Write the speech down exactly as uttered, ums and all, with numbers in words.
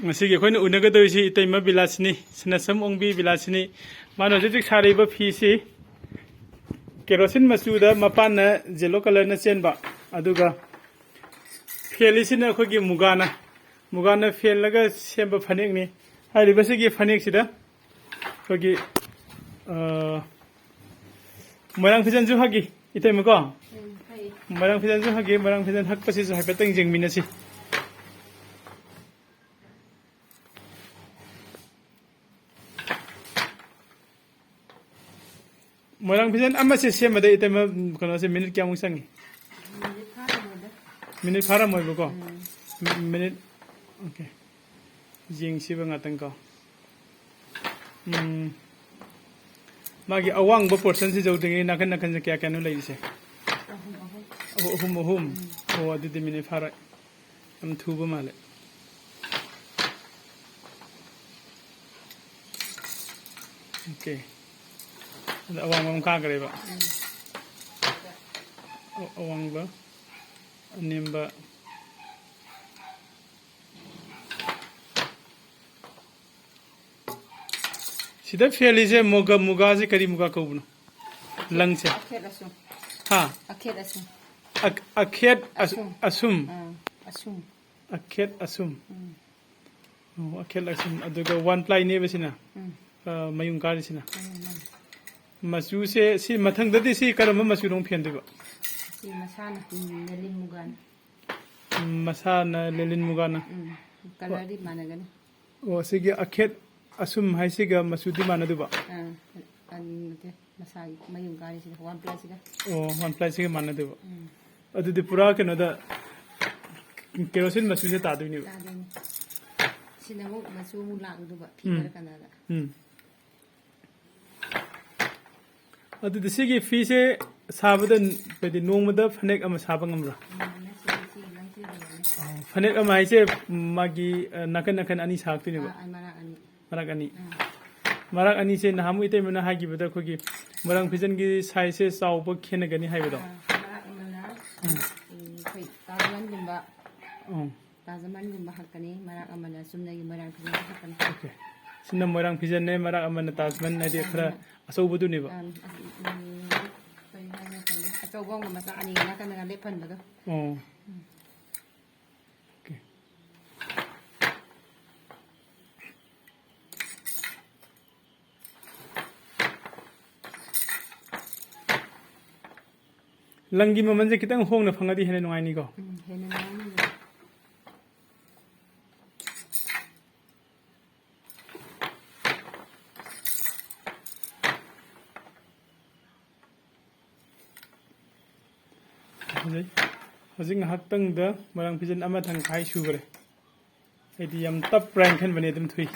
ꯉꯁꯤꯒꯤ ꯑꯩꯈꯣꯏꯅ ꯎꯅꯒꯗꯧꯔꯤꯁꯤ ꯏꯇꯩꯃ ꯕꯤꯂꯥꯁꯤꯅꯤ, ꯁꯅꯥꯁꯝ ꯑꯣꯡꯕꯤ ꯕꯤꯂꯥꯁꯤꯅꯤ꯫ ꯃꯥꯅ ꯍꯧꯖꯤꯛ ꯍꯧꯖꯤꯛ ꯁꯥꯔꯤꯕ ꯐꯤꯁꯤ ꯀꯦꯔꯣꯁꯤꯟ ꯃꯆꯨꯗ, ꯃꯄꯥꯟꯅ ꯌꯦꯂꯣ ꯀꯂꯔꯅ ꯆꯦꯟꯕ, ꯑꯗꯨꯒ ꯐꯦꯜꯂꯤꯁꯤꯅ ꯑꯩꯈꯣꯏꯒꯤ ꯃꯨꯒꯥꯅ, ꯃꯨꯒꯥꯅ ꯐꯦꯜꯂꯒ ꯁꯦꯝꯕ ꯐꯅꯦꯛꯅꯤ꯫ ꯍꯥꯏꯔꯤꯕꯁꯤꯒꯤ ꯐꯅꯦꯛꯁꯤꯗ ꯑꯩꯈꯣꯏꯒꯤ, ꯑ, ꯃꯣꯏꯔꯥꯡ ꯐꯤꯖꯟꯁꯨ ꯍꯛꯏ, ꯏꯇꯩꯃꯀꯣ꯫ ꯎꯝ, ꯍꯛꯏ꯫ ꯃꯣꯏꯔꯥꯡ ꯐꯤꯖꯟꯁꯨ ꯍꯛꯏ, ꯃꯣꯏꯔꯥꯡ ꯐꯤꯖꯟ ꯍꯛꯄꯁꯤꯁꯨ ꯍꯥꯏꯐꯦꯠꯇꯪ ꯌꯦꯡꯃꯤꯟꯅꯁꯤ꯫ ꯃꯣꯏꯔꯥꯡ ꯐꯤꯖꯟ ꯑꯃꯁꯦ ꯁꯦꯝꯕꯗ ꯏꯇꯩꯃ, ꯀꯩꯅꯣꯁꯦ ꯃꯤꯅꯤꯠ ꯀꯌꯥꯃꯨꯛ ꯆꯪꯉꯤ? ꯃꯤꯅꯤꯠ ꯐꯥꯔꯝꯃꯣꯏꯗ꯫ ꯃꯤꯅꯤꯠ ꯐꯥꯔꯝꯃꯣꯏꯕꯀꯣ? ꯎꯝ꯫ ꯃꯤ-, ꯃꯤꯅꯤꯠ, ꯑꯣꯀꯦ꯫ ꯌꯦꯡꯁꯤꯕ ꯉꯥꯛꯇꯪ ꯀꯣ꯫ ꯎꯝ꯫ ꯃꯥꯒꯤ ꯑꯋꯥꯡꯕ ꯄꯣꯔꯁꯟꯁꯤ ꯌꯧꯗ꯭ꯔꯤꯉꯩ ꯅꯥꯀꯟ ꯅꯥꯀꯟꯁꯦ ꯀꯌꯥ ꯀꯌꯥꯅꯣ ꯂꯩꯔꯤꯁꯦ? ꯑꯍꯨꯝ, ꯑꯍꯨꯝ꯫ ꯑꯣ, ꯑꯍꯨꯝ, ꯑꯍꯨꯝ꯫ ꯎꯝ꯫ ꯑꯣ, ꯑꯗꯨꯗꯤ ꯃꯤꯅꯤꯠ ꯐꯥꯔꯣꯏ꯫ ꯌꯥꯝ ꯊꯨꯕ ꯃꯥꯜꯂꯦ꯫ ꯑꯣꯀꯦ꯫ ꯑꯗ ꯑꯋꯥꯡꯕ ꯑꯃ ꯀꯥꯈ꯭ꯔꯦꯕ꯫ ꯎꯝ꯫ ꯑ-, ꯑꯋꯥꯡꯕ, ꯑꯅꯦꯝꯕ꯫ ꯁꯤꯗ ꯐꯦꯜꯂꯤꯁꯦ ꯃꯨꯒꯥ, ꯃꯨꯒꯥꯁꯦ ꯀꯔꯤ ꯃꯨꯒꯥ ꯀꯧꯕꯅꯣ? ꯂꯪꯁꯦ꯫ ꯑꯈꯦꯠ ꯑꯁꯨꯝ꯫ ꯍꯥ? ꯑꯈꯦꯠ ꯑꯁꯨꯝ꯫ ꯑꯛ-, ꯑꯈꯦꯠ ꯑꯁ-, ꯑꯁꯨꯝ꯫ ꯑꯁꯨꯝ꯫ ꯑꯥ, ꯑꯁꯨꯝ꯫ ꯑꯈꯦꯠ ꯑꯁꯨꯝ꯫ ꯎꯝ꯫ ꯑꯣ, ꯑꯈꯦꯠ ꯑꯁꯨꯝ꯫ ꯑꯗꯨꯒ ꯋꯥꯟ ꯄ꯭ꯂꯥꯏꯅꯦꯕ ꯁꯤꯅ? ꯎꯝ꯫ ꯑ, ꯃꯌꯨꯡ ꯀꯥꯔꯤꯁꯤꯅ? ꯃꯌꯨꯡ, ꯃꯌꯨꯡ꯫ ꯃꯆꯨꯁꯦ ꯁꯤ ꯃꯊꯪꯗꯗꯤ ꯁꯤ ꯀꯔꯝꯕ ꯃꯆꯨꯅꯣ ꯐꯦꯟꯗꯣꯏꯕ? ꯁꯤ ꯃꯁꯥꯅ, ꯎꯝ, ꯂꯦꯂꯤꯟ ꯃꯨꯒꯥꯅ꯫ ꯎꯝ, ꯃꯁꯥꯅ ꯂꯦꯂꯤꯟ ꯃꯨꯒꯥꯅ꯫ ꯎꯝ, ꯀꯂꯔꯗꯤ ꯃꯥꯟꯅꯒꯅꯤ꯫ ꯑꯣ, ꯁꯤꯒꯤ ꯑꯈꯦꯠ ꯑꯁꯨꯝ ꯍꯥꯏꯁꯤꯒ ꯃꯆꯨꯗꯤ ꯃꯥꯟꯅꯗꯣꯏꯕ? ꯑꯥ, ꯑꯟ-, ꯅꯠꯇꯦ, ꯃꯁꯥꯒꯤ ꯃꯌꯨꯡ ꯀꯥꯔꯤꯁꯤꯒ, ꯋꯥꯟ ꯄ꯭ꯂꯥꯏꯁꯤꯒ꯫ ꯑꯣ, ꯋꯥꯟ ꯄ꯭ꯂꯥꯏꯁꯤꯒ ꯃꯥꯟꯅꯗꯣꯏꯕ꯫ ꯎꯝ꯫ ꯑꯗꯨꯗꯤ ꯄꯨꯔꯥ ꯀꯩꯅꯣꯗ, ꯀꯦꯔꯣꯁꯤꯟ ꯃꯆꯨꯁꯦ ꯇꯥꯗꯣꯏꯅꯦꯕ? ꯇꯥꯗꯣꯏꯅꯤ꯫ ꯁꯤꯅ ꯑꯃꯨꯛ ꯃꯆꯨ ꯑꯃꯨꯛ ꯂꯥꯛꯀꯗꯧꯕ, ꯎꯝ꯫ ꯐꯤꯕꯔ ꯀꯩꯅꯣꯗ꯫ ꯎꯝ꯫ ꯑꯗꯨꯗꯤ ꯁꯤꯒꯤ ꯐꯤꯁꯦ ꯁꯥꯕꯗ, ꯍꯥꯏꯗꯤ, ꯅꯣꯡꯃꯗ ꯐꯅꯦꯛ ꯑꯃ ꯁꯥꯕ ꯉꯝꯕ꯭ꯔꯥ? ꯎꯝ, ꯁꯤ, ꯁꯤ, ꯁꯤ, ꯁꯤ꯫ ꯑꯣ, ꯐꯅꯦꯛ ꯑꯃ ꯍꯥꯏꯁꯦ ꯃꯥꯒꯤ, ꯑ, ꯅꯥꯀꯟ ꯅꯥꯀꯟ ꯑꯅꯤ ꯁꯥꯔꯛꯇꯣꯏꯅꯦꯕ? ꯑꯥ, ꯑꯥ, ꯃꯔꯥꯛ ꯑꯅꯤ꯫ ꯃꯔꯥꯛ ꯑꯅꯤ꯫ ꯑꯥ꯫ ꯃꯔꯥꯛ ꯑꯅꯤꯁꯦ ꯅꯍꯥꯟꯃꯨꯛ ꯏꯇꯩꯃꯅ ꯍꯥꯏꯈꯤꯕꯗ ꯑꯩꯈꯣꯏꯒꯤ ꯃꯣꯏꯔꯥꯡ ꯐꯤꯖꯟꯒꯤ ꯁꯥꯏꯖꯁꯦ ꯆꯥꯎꯕ ꯈꯦꯠꯅꯒꯅꯤ ꯍꯥꯏꯕꯗꯣ? ꯑꯥ, ꯃꯔꯥꯛ ꯑꯃꯅ, ꯎꯝ꯫ ꯎꯝ, ꯑꯩꯈꯣꯏ ꯇꯥꯖꯃꯍꯜꯒꯨꯝꯕ꯫ ꯎꯝ꯫ ꯇꯥꯖ ꯃꯍꯜꯒꯨꯝꯕ ꯍꯛꯀꯅꯤ, ꯃꯔꯥꯛ ꯑꯃꯅ ꯆꯨꯝꯅꯒꯤ ꯃꯣꯏꯔꯥꯡ ꯐꯤꯖꯪ ꯍꯛꯀꯅꯤ꯫ ꯑꯣꯀꯦ꯫ ꯁꯤꯅ ꯃꯣꯏꯔꯥꯡ ꯐꯤꯖꯟꯅꯦ, ꯃꯔꯥꯛ ꯑꯃꯅ ꯇꯥꯖ ꯃꯍꯜ, ꯍꯥꯏꯗꯤ ꯈꯔ ꯑꯆꯧꯕꯗꯨꯅꯦꯕ꯫ ꯑꯝ, ꯑꯁ, ꯎꯝ, ꯀꯔꯤ ꯍꯥꯏꯅꯣ ꯈꯪꯗꯦ꯫ ꯑꯆꯧꯕ ꯑꯃꯒ ꯃꯆꯥ ꯑꯅꯤꯒꯤ ꯅꯥꯀꯟꯗꯒ ꯂꯦꯞꯍꯟꯕꯗꯣ꯫ ꯑꯣ꯫ ꯑꯣꯀꯦ꯫ ꯂꯪꯒꯤ ꯃꯃꯜꯁꯦ ꯈꯤꯇꯪ ꯍꯣꯡꯅ ꯐꯪꯉꯗꯤ ꯍꯦꯟꯅ ꯅꯨꯡꯉꯥꯏꯅꯤꯀꯣ꯫ ꯎꯝ, ꯍꯦꯟꯅ ꯅꯨꯡꯉꯥꯏꯅꯤ꯫ ꯐꯖꯩ꯫ ꯍꯧꯖꯤꯛ ꯉꯥꯏꯍꯥꯛꯇꯪꯗ ꯃꯣꯏꯔꯥꯡ ꯐꯤꯖꯟ ꯑꯃ ꯇꯪꯈꯥꯏ ꯁꯨꯈ꯭ꯔꯦ꯫ ꯑꯩꯗꯤ ꯌꯥꯝ ꯇꯞꯄ꯭ꯔꯥ ꯍꯥꯏꯅ ꯈꯟꯕꯅꯦ, ꯑꯗꯨꯝ ꯊꯨꯏ꯫